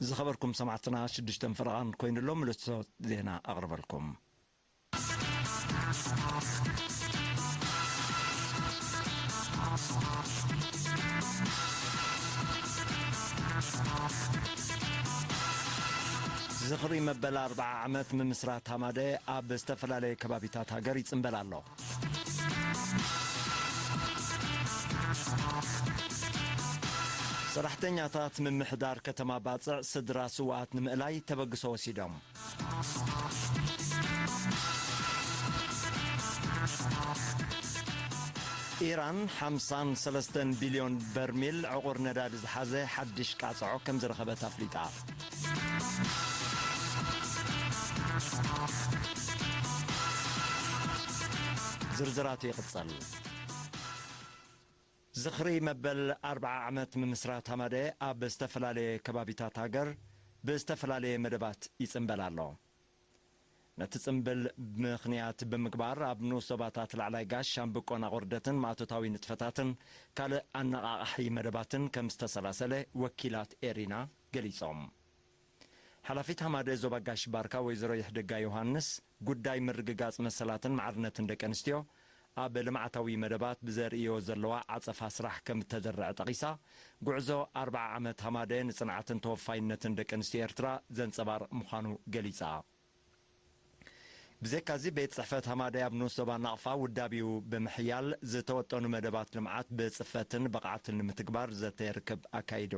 ዝኸበርኩም ሰማዕትና ሽዱሽተ ፈረቓን ኮይኑሎ ምልሶ ዜና ኣቕርበልኩም። ዝኽሪ መበል ኣርብዓ ዓመት ምምስራት ሃማደ ኣብ ዝተፈላለየ ከባቢታት ሃገር ይጽንበል ኣሎ። ሰራሕተኛታት ምምሕዳር ከተማ ባጽዕ ስድራ ስውኣት ንምእላይ ተበግሶ ወሲዶም። ኢራን ሓምሳን ሰለስተን ቢልዮን በርሚል ዕቑር ነዳዲ ዝሓዘ ሓድሽ ቃጽዖ ከም ዝረኸበት ኣፍሊጣ። ዝርዝራቱ ይቕጸል። ዝኽሪ መበል ኣርብዓ ዓመት ምምስራት ሃማደ ኣብ ዝተፈላለየ ከባቢታት ሃገር ብዝተፈላለየ መደባት ይጽንበል ኣሎ። ነቲ ጽምብል ምኽንያት ብምግባር ኣብ ንኡስ ዞባታት ላዕላይ ጋሽ፣ ሻምብቆን ኣቑርደትን ማእቶታዊ ንጥፈታትን ካልእ ኣነቓቓሒ መደባትን ከም ዝተሰላሰለ ወኪላት ኤሪና ገሊጾም። ሓላፊት ሃማደ ዞባ ጋሽ ባርካ ወይዘሮ ይሕደጋ ዮሃንስ፣ ጉዳይ ምርግጋጽ መሰላትን ማዕርነትን ደቂ ኣንስትዮ ኣብ ልምዓታዊ መደባት ብዘርእዮ ዘለዋ ዓጸፋ ስራሕ ከም እተደርዐ ጠቒሳ፣ ጉዕዞ ኣርብዓ ዓመት ሃማደ ንጽንዓትን ተወፋይነትን ደቂ ኣንስትዮ ኤርትራ ዘንጸባርቕ ምዃኑ ገሊጻ። ብዘይካዚ፣ ቤት ጽሕፈት ሃማደ ኣብ ንኡስ ዞባ ናቕፋ ውዳቢኡ ብምሕያል ዝተወጠኑ መደባት ልምዓት ብጽፈትን ብቕዓትን ንምትግባር ዘተ ርክብ ኣካይዱ።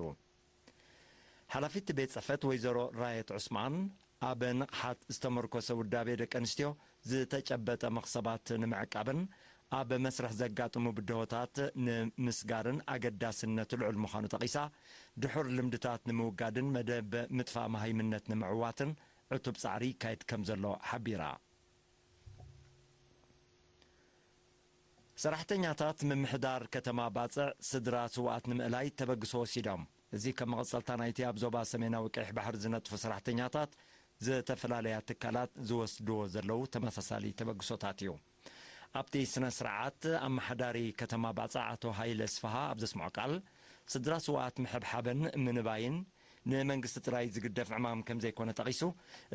ሓላፊት ቤት ጽሕፈት ወይዘሮ ራየት ዑስማን፣ ኣብ ንቕሓት ዝተመርኮሰ ውዳቤ ደቂ ኣንስትዮ ዝተጨበጠ መኽሰባት ንምዕቃብን ኣብ መስርሕ ዘጋጥሙ ብድሆታት ንምስጋርን ኣገዳስነቱ ልዑል ምዃኑ ጠቒሳ፣ ድሑር ልምድታት ንምውጋድን መደብ ምጥፋእ መሃይምነት ንምዕዋትን ዕቱብ ጻዕሪ ይካየድ ከም ዘሎ ሓቢራ። ሰራሕተኛታት ምምሕዳር ከተማ ባጽዕ ስድራ ስውኣት ንምእላይ ተበግሶ ወሲዶም። እዚ ከም መቐጸልታ ናይቲ ኣብ ዞባ ሰሜናዊ ቀይሕ ባሕሪ ዝነጥፉ ሰራሕተኛታት ዝተፈላለያ ትካላት ዝወስድዎ ዘለዉ ተመሳሳሊ ተበግሶታት እዩ። ኣብቲ ስነ ስርዓት ኣመሓዳሪ ከተማ ባጽዕ ኣቶ ሃይለ ስፍሃ ኣብ ዘስምዖ ቃል፣ ስድራ ስውኣት ምሕብሓብን ምንባይን ንመንግስቲ ጥራይ ዝግደፍ ዕማም ከም ዘይኮነ ጠቒሱ፣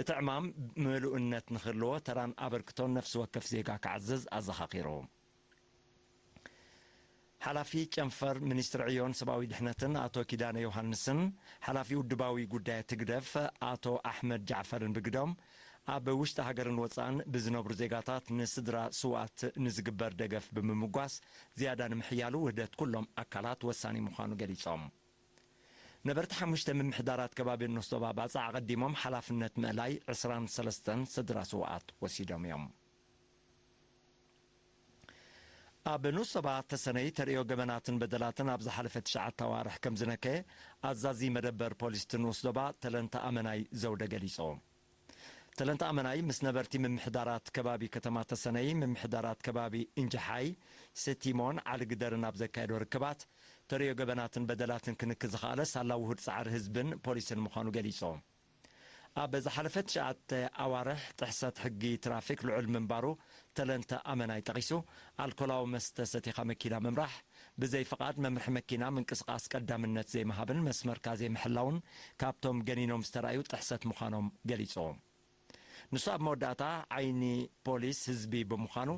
እቲ ዕማም ምሉእነት ንክህልዎ ተራን ኣበርክቶን ነፍሲ ወከፍ ዜጋ ክዓዝዝ ኣዘኻኺሩ። ሓላፊ ጨንፈር ሚኒስትሪ ዕዮን ሰብኣዊ ድሕነትን ኣቶ ኪዳነ ዮሃንስን ሓላፊ ውድባዊ ጉዳያት ህግደፍ ኣቶ ኣሕመድ ጃዕፈርን ብግዶም፣ ኣብ ውሽጢ ሃገርን ወጻእን ብዝነብሩ ዜጋታት ንስድራ ስውኣት ንዝግበር ደገፍ ብምምጓስ ዝያዳ ንምሕያሉ ውህደት ኩሎም ኣካላት ወሳኒ ምዃኑ ገሊጾም። ነበርቲ ሓሙሽተ ምምሕዳራት ከባቢ ንኡስ ዞባ ባጽዕ ኣቐዲሞም ሓላፍነት ምእላይ ዕስራን ሰለስተን ስድራ ስውኣት ወሲዶም እዮም። ኣብ ንኡስ ዞባ ተሰነይ ተርእዮ ገበናትን በደላትን ኣብ ዝሓለፈ ትሽዓተ ኣዋርሕ ከም ዝነከየ ኣዛዚ መደበር ፖሊስ እቲ ንኡስ ዞባ ተለንተ ኣመናይ ዘውደ ገሊጹ። ተለንተ ኣመናይ ምስ ነበርቲ ምምሕዳራት ከባቢ ከተማ ተሰነይ፣ ምምሕዳራት ከባቢ እንጅሓይ፣ ስቲሞን ዓሊ ግደርን ኣብ ዘካየዶ ርክባት፣ ተርእዮ ገበናትን በደላትን ክንክ ዝኸኣለ ሳላ ውሁድ ጻዕሪ ህዝብን ፖሊስን ምዃኑ ገሊጹ። ኣብ ዝሓለፈ ትሽዓተ ኣዋርሕ ጥሕሰት ሕጊ ትራፊክ ልዑል ምንባሩ ተለንተ ኣመናይ ጠቒሱ፣ ኣልኮላዊ መስተ ሰቲኻ መኪና ምምራሕ፣ ብዘይ ፍቓድ መምርሒ መኪና ምንቅስቓስ ቀዳምነት ዘይምሃብን መስመርካ ዘይምሕላውን ካብቶም ገኒኖም ዝተራእዩ ጥሕሰት ምዃኖም ገሊጹ። ንሱ ኣብ መወዳእታ ዓይኒ ፖሊስ ህዝቢ ብምዃኑ፣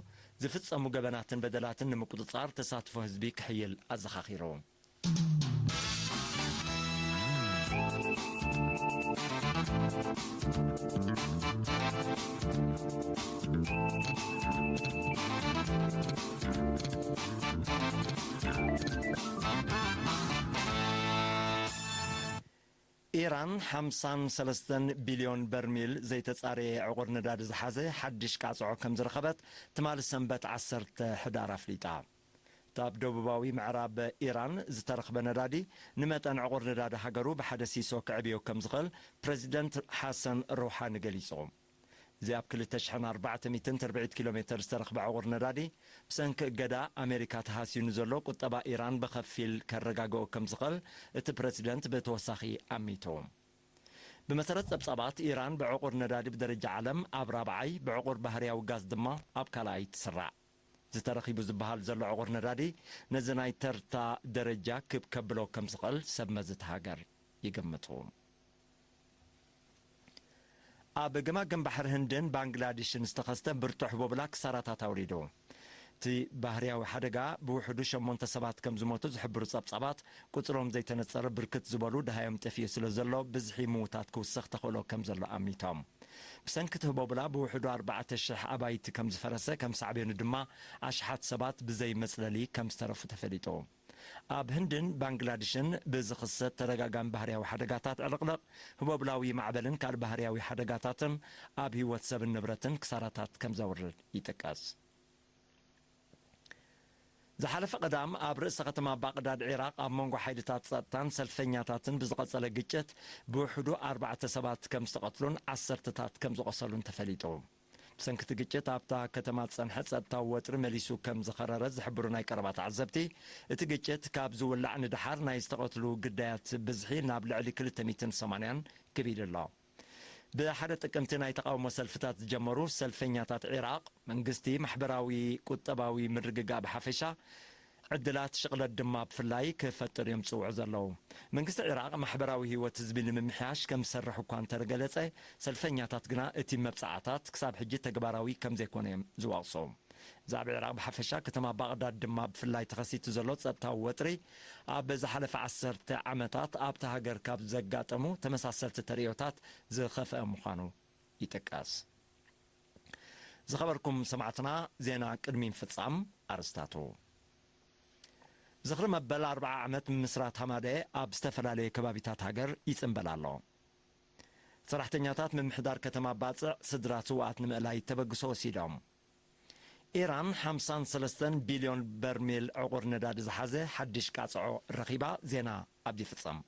ዝፍጸሙ ገበናትን በደላትን ንምቁጽጻር ተሳትፎ ህዝቢ ክሕይል ኣዘኻኺሩ። ኢራን ሓምሳን ሰለስተን ቢልዮን በርሚል ዘይተጻረየ ዕቑር ነዳዲ ዝሓዘ ሓድሽ ቃጽዖ ከም ዝረኸበት ትማሊ ሰንበት ዓሰርተ ሕዳር ኣፍሊጣ። እታ ኣብ ደቡባዊ ምዕራብ ኢራን ዝተረኽበ ነዳዲ ንመጠን ዕቑር ነዳዲ ሃገሩ ብሓደ ሲሶ ከዕብዮ ከም ዝኽእል ፕረዚደንት ሓሰን ሮሓኒ ገሊጹ። እዚ ኣብ ክልተ ሽሕን ኣርባዕተ ሚእትን ትርብዒት ኪሎ ሜተር ዝተረኽበ ዕቑር ነዳዲ፣ ብሰንኪ እገዳ ኣሜሪካ ተሃስዩ ንዘሎ ቁጠባ ኢራን ብኸፊል ከረጋግኦ ከም ዝኽእል እቲ ፕረዚደንት ብተወሳኺ ኣሚቱ። ብመሰረት ጸብጻባት፣ ኢራን ብዕቑር ነዳዲ ብደረጃ ዓለም ኣብ ራብዓይ፣ ብዕቑር ባህርያዊ ጋዝ ድማ ኣብ ካልኣይ ትስራዕ። ዝተረኺቡ ዝበሃል ዘሎ ዕቑር ነዳዲ ነዚ ናይ ተርታ ደረጃ ክብ ከብሎ ከም ዝኽእል ሰብ መዚ እታ ሃገር ይግምቱ። ኣብ ገማግም ባሕሪ ህንድን ባንግላዴሽን ዝተኸስተ ብርቱዕ ህቦብላ ክሳራታት ኣውሪዱ። እቲ ባህርያዊ ሓደጋ ብውሕዱ ሸሞንተ ሰባት ከም ዝሞቱ ዝሕብሩ ጸብጻባት፣ ቁጽሮም ዘይተነጸረ ብርክት ዝበሉ ደሃዮም ጠፊኡ ስለ ዘሎ፣ ብዝሒ ምዉታት ክውሰኽ ተኽእሎ ከም ዘሎ ኣሚቶም። ብሰንኪ እቲ ህቦብላ ብውሕዱ ኣርባዕተ ሽሕ ኣባይቲ ከም ዝፈረሰ፣ ከም ሳዕቤኑ ድማ ኣሽሓት ሰባት ብዘይ መጽለሊ ከም ዝተረፉ ተፈሊጡ። ኣብ ህንድን ባንግላድሽን ብዝኽሰት ተደጋጋሚ ባህርያዊ ሓደጋታት ዕልቕልቕ፣ ህቦብላዊ ማዕበልን ካልእ ባህርያዊ ሓደጋታትን ኣብ ህይወት ሰብን ንብረትን ክሳራታት ከም ዘውርድ ይጥቀስ። ዝሓለፈ ቀዳም ኣብ ርእሰ ከተማ ባቕዳድ ዒራቕ ኣብ መንጎ ሓይልታት ጸጥታን ሰልፈኛታትን ብዝቐጸለ ግጭት ብውሕዱ ኣርባዕተ ሰባት ከም ዝተቐትሉን ዓሰርተታት ከም ዝቖሰሉን ተፈሊጡ። ብሰንኪ እቲ ግጭት ኣብታ ከተማ ዝጸንሐ ጸጥታዊ ወጥሪ መሊሱ ከም ዝኸረረ ዝሕብሩ ናይ ቀረባ ተዓዘብቲ፣ እቲ ግጭት ካብ ዝውላዕ ንደሓር ናይ ዝተቐትሉ ግዳያት ብዝሒ ናብ ልዕሊ ክልተ ሚእትን ሰማንያን ክቢድ ኣሎ። ብሓደ ጥቅምቲ ናይ ተቓውሞ ሰልፍታት ዝጀመሩ ሰልፈኛታት ዒራቕ፣ መንግስቲ ማሕበራዊ ቁጠባዊ ምርግጋእ ብሓፈሻ፣ ዕድላት ሽቕለት ድማ ብፍላይ ክፈጥር እዮም ዝጽውዑ ዘለዉ። መንግስቲ ዒራቕ ማሕበራዊ ህይወት ህዝቢ ንምምሕያሽ ከም ዝሰርሕ እኳ እንተገለጸ፣ ሰልፈኛታት ግና እቲ መብጽዓታት ክሳብ ሕጂ ተግባራዊ ከም ዘይኮነ እዮም ዝወቕሱ። እዚ ኣብ ዒራቕ ብሓፈሻ፣ ከተማ ባቕዳድ ድማ ብፍላይ ተኸሲቱ ዘሎ ጸጥታዊ ወጥሪ፣ ኣብ ዝሓለፈ ዓሰርተ ዓመታት ኣብታ ሃገር ካብ ዘጋጠሙ ተመሳሰልቲ ተርእዮታት ዝኸፍአ ምዃኑ ይጥቀስ። ዝኸበርኩም ሰማዕትና፣ ዜና ቅድሚ ምፍጻም ኣርስታቱ። ዝኽሪ መበል ኣርብዓ ዓመት ምምስራት ሃማደ ኣብ ዝተፈላለየ ከባቢታት ሃገር ይጽንበል ኣሎ። ሰራሕተኛታት ምምሕዳር ከተማ ባጽዕ ስድራ ስውኣት ንምእላይ ተበግሶ ወሲዶም። ኢራን ሓምሳን ሰለስተን ቢልዮን በርሜል ዕቑር ነዳዲ ዝሓዘ ሓድሽ ቃጽዖ ረኺባ። ዜና ኣብዚ ይፍጸም።